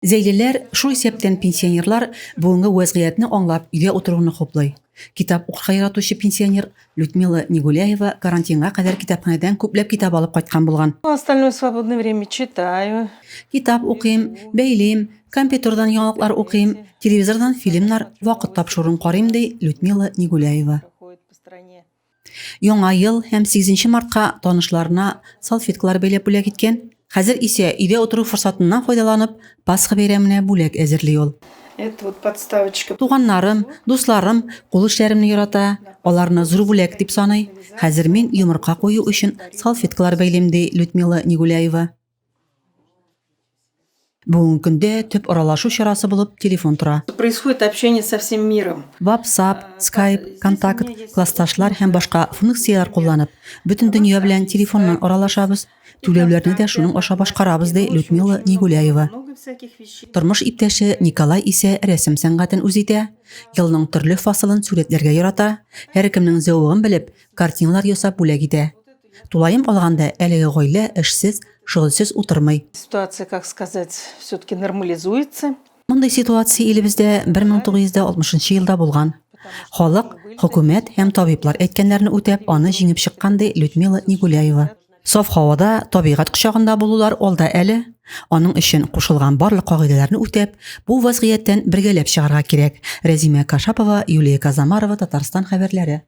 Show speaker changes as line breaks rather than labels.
Зәйлеләр, шул исәптән пенсионерлар, бүгенге вәзгыятьне аңлап, өйдә утыруны хуплый. Китап укырга яратучы пенсионер Людмила Негуляева карантинга кадәр китапханәдән күпләп китап алып кайткан булган.
Остальное свободное время читаю.
Китап укыйм, бәйлим, компьютердан яңалыклар укыйм, телевизордан фильмнар, вакыт тапшыруын карыйм, ди Людмила Негуляева. Яңа ел һәм 8 мартка танышларына салфеткалар бәйләп бүләк иткән. Хәзер исә өйдә утыру форсатыннан файдаланып, Пасха бәйрәменә бүләк әзерли ул.
Это вот подставочка.
Туганнарым, дусларым кул эшләремне ярата, аларны зур бүләк дип саный. Хәзер мин йомырка кую өчен салфеткалар бәйлим, ди Людмила Негуляева. Бүгенге көндә төп аралашу чарасы булып телефон тора.
Происходит общение со всем миром.
WhatsApp, Skype, Контакт, классташлар һәм башка функцияләр кулланып, бөтен дөнья белән телефоннан аралашабыз, түләүләрне дә шуның аша башкарабыз, ди Людмила Негуляева. Тормыш иптәше Николай исә рәсем сәнгатен үз итә, елның төрле фасылын сурәтләргә ярата, һәркемнең зәвыгын белеп, картиналар ясап бүләк итә. Тулаем алганда, әлеге гаилә эшсез, шөгыльсез утырмый.
Ситуация, как сказать, все-таки нормализуется.
Мондый ситуация илебездә 1960 нчы елда булган. Халык, хөкүмәт һәм табиблар әйткәннәрне үтәп, аны җиңеп чыккан, ди Людмила Негуляева. Саф һавада, табигать кочагында булулар алда әле. Аның өчен кушылган барлык кагыйдәләрне үтәп, бу вазгыятьтән бергәләп чыгарга кирәк. Рәзимә Кашапова, Юлия Казамарова, Татарстан хәбәрләре.